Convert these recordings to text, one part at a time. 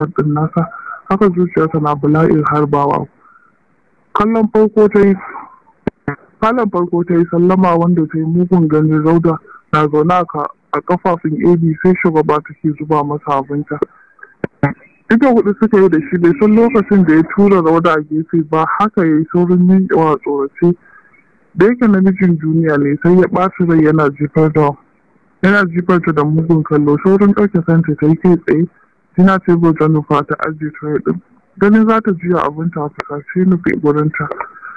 Ɗin nasa haka zuciyarsa na bala'in harbawa. Kallon farko ta yi falon farko ta yi sallama, wanda ta yi mugun ganin Rauda na zaune a kafafun AB, sai shugaba take zuba masa abinci. Ido hudu suka yi da shi, bai san lokacin da ya tura Rauda a gefe ba. Haka ya yi saurin miƙewa a tsorace. Da yake namijin duniya ne, sai ya ɓaci rai yana jifar da yana jifar ta da mugun kallo. Saurin ɗauke kanta ta yi, kai tsaye dinner table ta nufa ta ajiye tray ɗin. Ganin za ta juya abinta, a fusace nufi gurinta,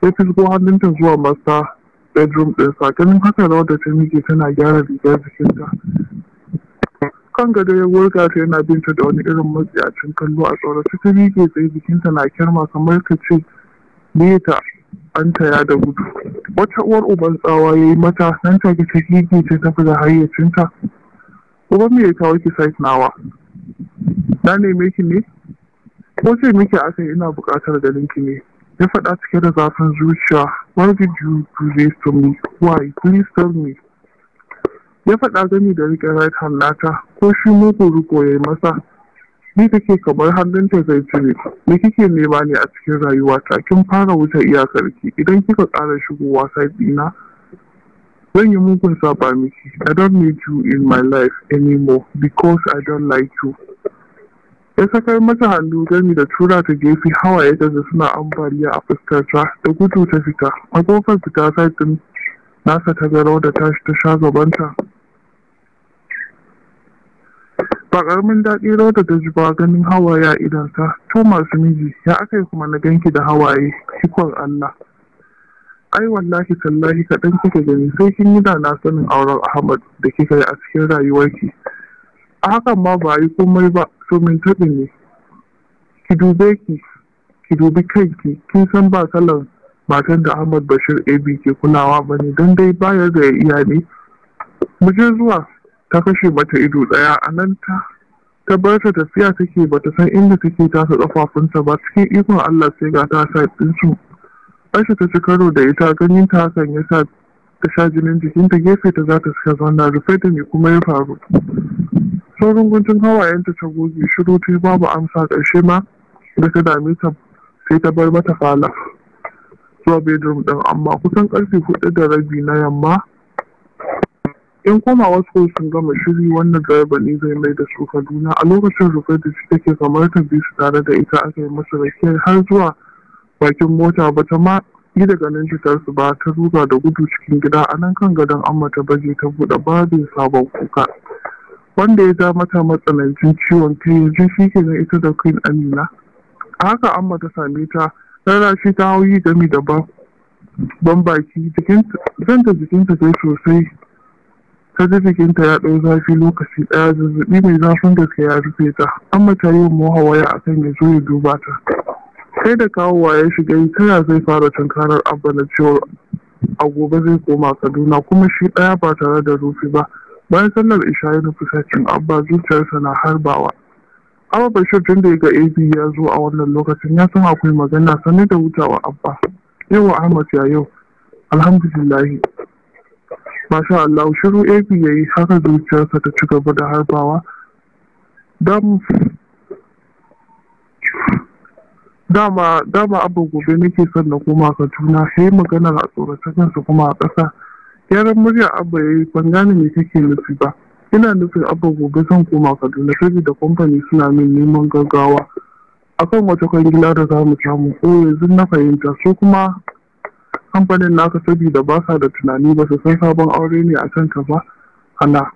ya fisgo hannunta zuwa master bedroom ɗinsa. Ganin haka, Rauda ta miƙe tana gyara rigar jikinta. Kan gado ya wurga ta yana binta da wani irin matsiyacin kallo. A tsorace ta miƙe tsaye, jikinta na kyarma kamar ka ce me ta an taya da gudu. Wata uwar uban tsawa ya yi mata, nan take ta gigice ta fita hayyacinta. "Uban me ya kawo ki site nawa? Na neme ki ne ko ce miki aka yi ina buƙatar ganin ki ne?" Ya faɗa cike da zafin zuciya. "Why did you do this to me? Why? Please tell me," ya faɗa gami da riƙe right hand nata. Ko shi mugun riko ya yi masa, ni take kamar hannunta zai cire. "Me kike nema ne a cikin rayuwata? Kin fara wuce iyakarki. Idan kika ƙara shigowa side ɗina, zan yi mugun saba miki. I don't need you in my life anymore because I don't like you." Ya sakar mata hannu gami da tura ta gefe. Hawaye ta suna ambaliya a fuskarta, da gudu ta fita. A kofar fita side ɗin nasa ta ga da tashi ta sha gabanta. Ba ƙaramin daɗi Rauda ta ji ba ganin hawaye a idonsa. "To masu miji, ya aka yi kuma na ganki da hawaye? Ikon Allah! Ai wallahi tallahi kaɗan kika gani, sai kin yi da na sanin auren Ahmad da kika yi a cikin rayuwarki. A hakan ma ba yi komai ba, to min taɓi ne. Ki dube ki, ki dubi kanki, kin san ba kalan matan da Ahmad Bashir AB ke kulawa ba ne, don dai bayar da ya iya ne. Mu je zuwa." Ta kashe mata ido ɗaya. A nan ta bar ta, tafiya take bata san inda take taka kafafunta ba. Cikin ikon Allah sai ga ta side ɗinsu. Aisha ta ci karo da ita. Ganin ta hakan ya sa ta sha jinin jikinta. Gefe ta za ta suka zauna rufe da me kuma ya faru. Saurin guntun hawayenta ta goge. Shiru ta, babu amsa. Ƙarshe ma da ta dame ta, sai ta bar mata falon zuwa bedroom ɗin. Amma kusan karfe 4:30 na yamma, in komawa school sun gama shiri, wannan direba ne zai mai da su Kaduna. A lokacin rufe da shi take kamar ta bi su. Tare da ita aka yi masa rakiyar har zuwa bakin mota. Bata ma yi da ganin fitar su ba, ta ruga da gudu cikin gida. A nan kan gadon Amma ta baje ta buɗe babin sabon kuka wanda ya ja mata matsanancin ciwon kai. Yanzu shi kenan ita da Queen Amina. A haka Amma ta same ta, rarrashi ta hau yi gami da ban baki. Jikinta jikinta kai sosai, ta ji jikinta ya ɗau zafi lokaci ɗaya. Zazzaɓi mai zafin gaske ya rufe ta. Amma ta yi wa Moha waya akan ya zo ya duba ta. Sai da kawowa ya shiga yi, ta zai fara tunkarar Abba na cewar a gobe zai koma Kaduna, kuma shi ɗaya ba tare da Rufi ba? Bayan sallar isha ya nufi sacin Abba, zuciyarsa na harbawa. Abba Bashir tun da ya ga AB ya zo a wannan lokacin, ya san akwai magana. "Sani da hutawa, Abba." "Yawa Ahmad, ya yau?" "Alhamdulillahi." "Masha Allah." Shiru AB ya yi, haka zuciyarsa ta ci gaba da harbawa. Dam dama dama Abba, gobe nake son na koma Kaduna." Sai maganar a tsorace, kansa kuma a ƙasa. Gyaran murya Abba ya yi, "Ban gane me kake nufi ba." "Ina nufin Abba, gobe zan koma Kaduna saboda kamfani suna min neman gaggawa akan wata kwangila da za mu samu." "Ko yanzu na fahimta. Su kuma kamfanin naka, saboda ba sa da tunani, ba su san sabon aure ne a kanka ba ana."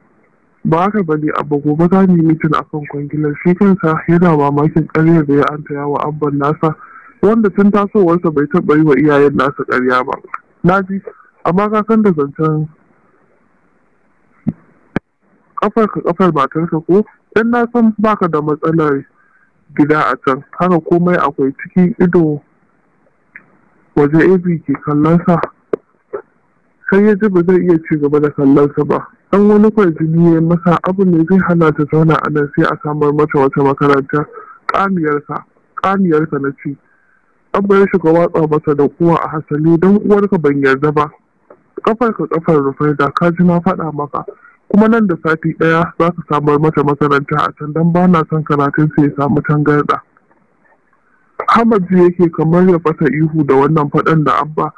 "Ba haka ba ne, Abba. Gobe za mu yi meeting akan kwangilar." Shi kansa yana mamakin ƙaryar da ya antaya wa abban nasa, wanda tun tasowarsa bai taɓa yi wa iyayen nasa ƙarya ba. "Na ji, amma ka san da zancen kafar ka kafar matarka ko? Dan na san baka da matsalar gida a can. Haka komai akwai." Ciki ido waje AB ke kallon sa, sai ya ji ba zai iya ci gaba da kallon sa ba. Dan wani kwarjini ya masa. Abu ne zai hana ta zauna a nan sai a samar mata wata makaranta? "Ƙamiyarsa, ƙamiyarsa na ci!" Abba ya shiga watsa masa da kuwa a hasali. "Don uwarka, ban yarda ba. Kafar ka kafar Rufaida, ka ji na faɗa maka." Kuma nan da sati ɗaya za ka samar mata makaranta a can don ba na son karatun sa ya samu tangarɗa. Ahmad ji yake kamar ya fasa ihu da wannan faɗan da Abba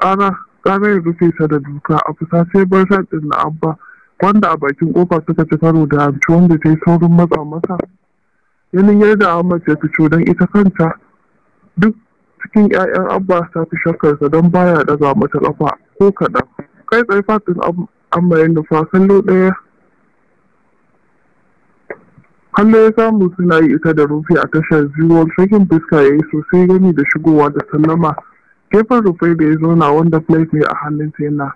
ƙara ƙara ya rufe sa da duka. A fusace bar ɗin na Abba, wanda a bakin ƙofa suka ci karo da Hamci, wanda ta yi saurin matsa masa. Ganin yadda Ahmad ya fito, don ita kanta duk cikin 'ya'yan Abba ta fi shakkarsa don baya ɗaga mata ƙafa ko kaɗan. Kai tsaye fatin Amma ya nufa. Kallo ɗaya kallo ya samu suna yi ita da Rufi a tashar Ziwon. Sakin fuska ya yi sosai gami da shigowa da sallama. Gefen Rufai da ya zauna, wanda plate ne a hannunsa yana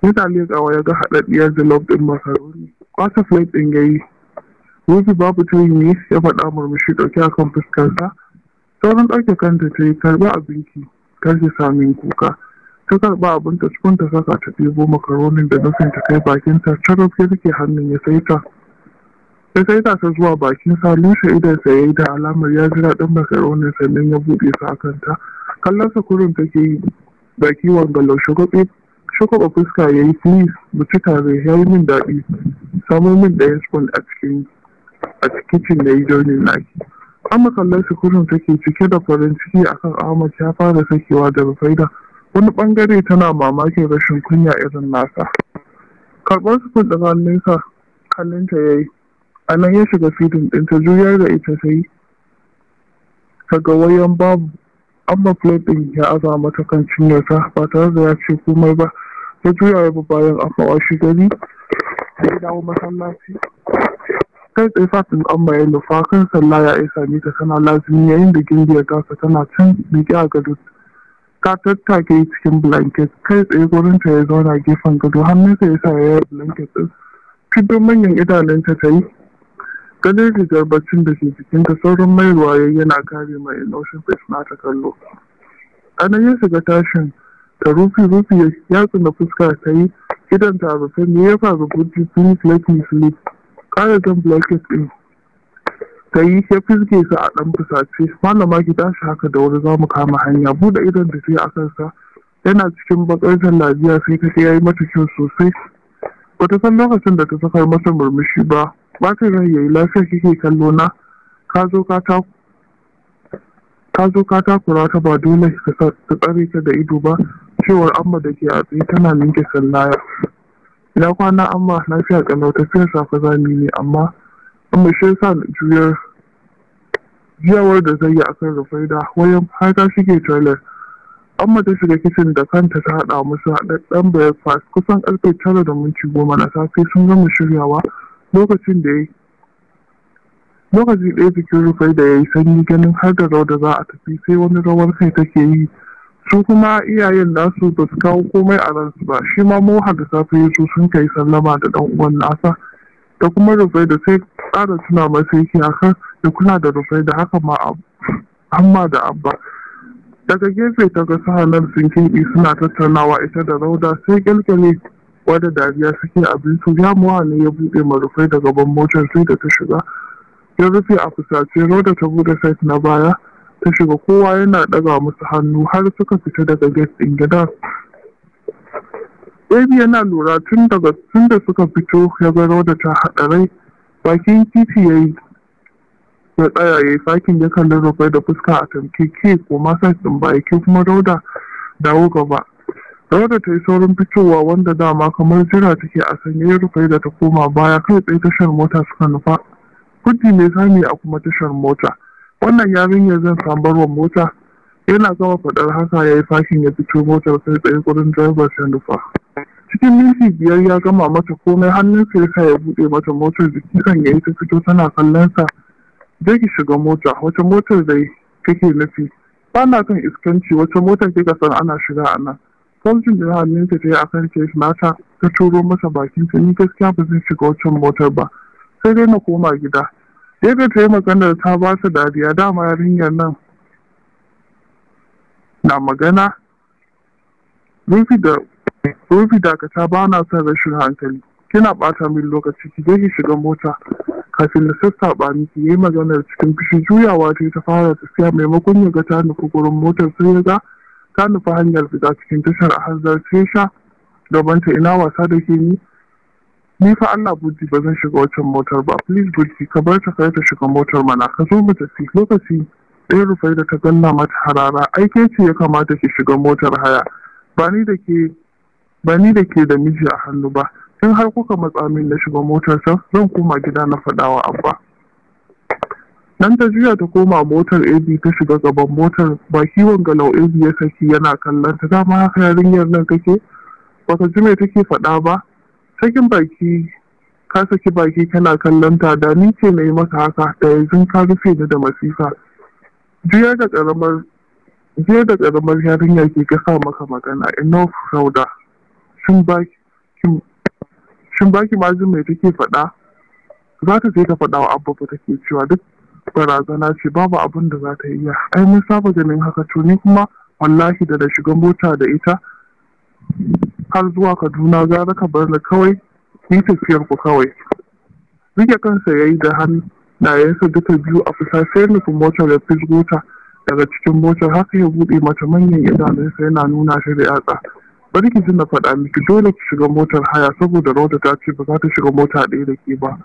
leƙawa, ya ga haɗaɗɗiyar jollof ɗin makaroni. Kwata plate ɗin ya yi. "Rufi, babu tayi ne?" ya faɗa, murmushi ɗauke a kan fuskarsa. Saurin ɗauke kanta ta yi. "Karɓi abinki, kar ki sami kuka." Ta karɓa abinta, spoon ta saka ta ɗebo makaronin da nufin ta kai bakinta. Caraf ya rike hannun ya saita ta zuwa bakinsa. Lumshe idonsa ya yi da alamar ya ji daɗin makaronin, sannan ya buɗe sa a kanta. Kallonsa kurum take yi, baki wangalau. Shagwaɓa fuska ya yi. "Please, mu ci tare, ya yi min daɗi. Samo min ɗayan spoon a kicin da yi joining naki." Amma kallon su kurum take, cike da farin ciki akan Ahmad ya fara sakewa da Rufaida. Wani bangare tana mamakin rashin kunya irin nasa. Karɓar spoon ɗin hannunsa hannunta ya yi, a nan ya shiga feeding ɗinta. Juyar da ita ta yi, ta ga wayan babu Amma plate ɗin ya aza mata kan cinyarta ba tare da ya ce komai ba. Ya juya ya bi bayan Amma. Washe gari da ya dawo masallaci, kai tsaye fatin Amma ya nufa. Kan sallah ya same ta tana lazimi, yayin da gindiyar tasa tana can miƙe a gado ta tattake cikin blanket. Kai tsaye gurinta ya zauna gefen gado, hannunsa ya sa ya yi blanket ɗin. Fiddo manyan idanunta ta yi ganin rigar baccin da ke jikinta. Saurin mayarwa ya yana kare mai innocent face nata kallo. A nan ya shiga tashin ta. "Rufi, Rufi!" Ya tsina fuska ta yi, idan ta rufe. "Me ya faru, Guji? Please let me sleep." Ƙara jan blanket ɗin ta yi, ya fizge sa a ɗan fusace. "Malama, ki tashi haka da wuri, za mu kama hanya." Buɗe idon da ta yi a kansa, yana cikin bakar jallabiya, sai ta ya yi mata kyau sosai. Bata san lokacin da ta sakar masa murmushi ba. Bacin rai yayi. "Lafiya kike kallo na? Ka zo ka takura ta, ba dole ka tsare ta da ido ba," cewar Amma da ke a tsaye tana ninke sallaya. "Ina kwana, Amma?" "Lafiya kalau. Tafiyar safe zami ne amma Amma, shi yasa." Juyar jiyawar da zai yi akan Rufaida, wayan har ta shige toilet. Amma ta shiga kicin da kanta ta haɗa musu haɗaɗɗen breakfast. Kusan karfe 9:10 na safe sun gama shiryawa. Lokacin da ya lokaci ɗaya jikin Rufaida ya yi sanyi ganin har da Rauda za a tafi, sai wani rawar kai take yi. Su kuma iyayen nasu ba su kawo komai a ransu ba. Shi ma Moha da safe ya zo, sun kai sallama da ɗan uwan nasa da kuma Rufaida, sai ƙara tuna masa yake akan ya kula da Rufaida, haka ma Amma da Abba. Daga gefe ta ga sahanar sun keɓe suna tattaunawa ita da Rauda, sai kyalkyale wadda dariya suke abin su. Ya Muwa ne ya buɗe ma Rufaida gaban motar, sai da ta shiga ya rufe a fusace. Rauda ta buɗe side na baya ta shiga, kowa yana ɗaga musu hannu har suka fita daga gate ɗin gidan. Baby yana lura tun da suka fito, ya ga Rauda ta haɗa rai. Bakin titi ya yi ya tsaya ya yi fakin, ya kalli Rufai da fuska a tamke. "Ke, koma side ɗin baya, ke kuma Rauda, dawo gaba." Rauda ta yi saurin fitowa, wanda dama kamar jira take. A sanye Rufai da ta koma baya. Kai tsaye tashar mota suka nufa. "Kudi mai sami a kuma tashar mota? Wannan yarinyar zan samarwa mota." Yana gama faɗar haka ya yi fakin, ya fito motar, kai tsaye gurin driver ya nufa. Cikin minti 5 ya gama mata komai. Hannunsa ya sa ya buɗe mata motar, jiki kan ya yi ta fito tana kallon sa. "Je ki shiga mota." "Wata motar da kake nufi? Ba na kan iskanci. Wata motar kika san ana shiga a nan?" Something da hannunta ta yi akan chest nata, ta turo masa bakin ta. "Ni gaskiya ba zan shiga wancan motar ba, sai dai na koma gida." Yadda ta yi maganar ta ba su dariya. Dama yarinyar nan na magana. "Rufi da Rufi, dakata, ba na son rashin hankali. Kina ɓata min lokaci. Ki je ki shiga mota kafin na sassaɓa miki." Yayi maganar cikin fushi. Juyawa ta ta fara tafiya. Maimakon ya ga ta nufi gurin motar, sai ya ga ta nufi hanyar fita cikin tashar. A hanzarce sha Gabanta ina wasa da ke ni? Ni fa Allah Bujji ba zan shiga wancan motar ba. Please Bujji, ka bar ta kai ta shiga motar mana, ka zo mu tafi. Lokaci ɗaya Rufai da ta galla mata harara. Ai ke ce ya kamata ki shiga motar haya, ba ni da ke ba ni da ke da miji a hannu ba. In har kuka matsa min na shiga motar sa, zan koma gida na faɗawa Abba. Nan ta juya ta koma motar AB, ta shiga gaban motar. Baki wangalau AB ya saki yana kallon ta. Dama haka yarinyar nan kake, baka ji me take faɗa ba? Sakin baki ka saki baki kana kallon ta. Da ni ce na yi maka haka, da yanzu ka rufe ni da masifa. Juyar da karamar yarinya ke gasa maka magana. Enough, Rauda. Shin baki ma jin mai take faɗa? Za ta je ta faɗa wa Abba fa take cewa. Duk barazana ce, babu abin da za ta iya. Ai mun saba ganin haka. To ni kuma wallahi da na shiga mota da ita har zuwa Kaduna, gara ka bar ni kawai, ni tafiyar ku kawai. Rike kansa ya yi da hannayensa duka biyu a fusace, nufin motar ya fisgo ta daga cikin motar. Haka ya buɗe mata manyan idanunsa yana nuna shi da yatsa. Bari ki ji na faɗa miki, dole ki shiga motar haya saboda Rauda ta ce ba za ta shiga mota ɗaya da ke ba.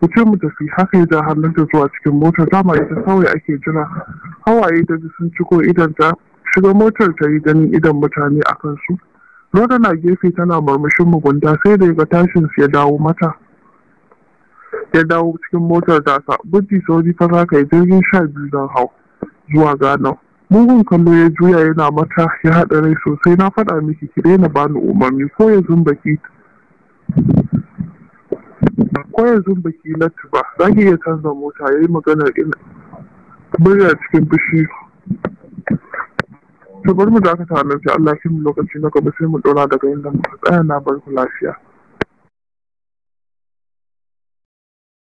Ku ce mu tafi. Haka ya ja hannunta zuwa cikin motar. Dama ita kawai ake jira. Hawaye da sun ciko idanta. Shiga motar ta yi ganin idan mutane a kansu. Rauda na gefe tana murmushin mugunta. Sai da ya ga tashin ya dawo mata, ya dawo cikin motar tasa. Bujji, sauri fa za ka yi, jirgin 12 zan hau zuwa Ghana. Mugun kallo ya juya yana mata, ya haɗa rai sosai. Na faɗa miki ki daina bani umarni. Ko yanzu baki latti ba, za ki iya canza mota. Ya yi maganar ina murya cikin fushi. To, bari mu dakata nan, sai Allah ya mu lokaci na gaba sai mu ɗora daga inda muka tsaya. Na bar ku lafiya.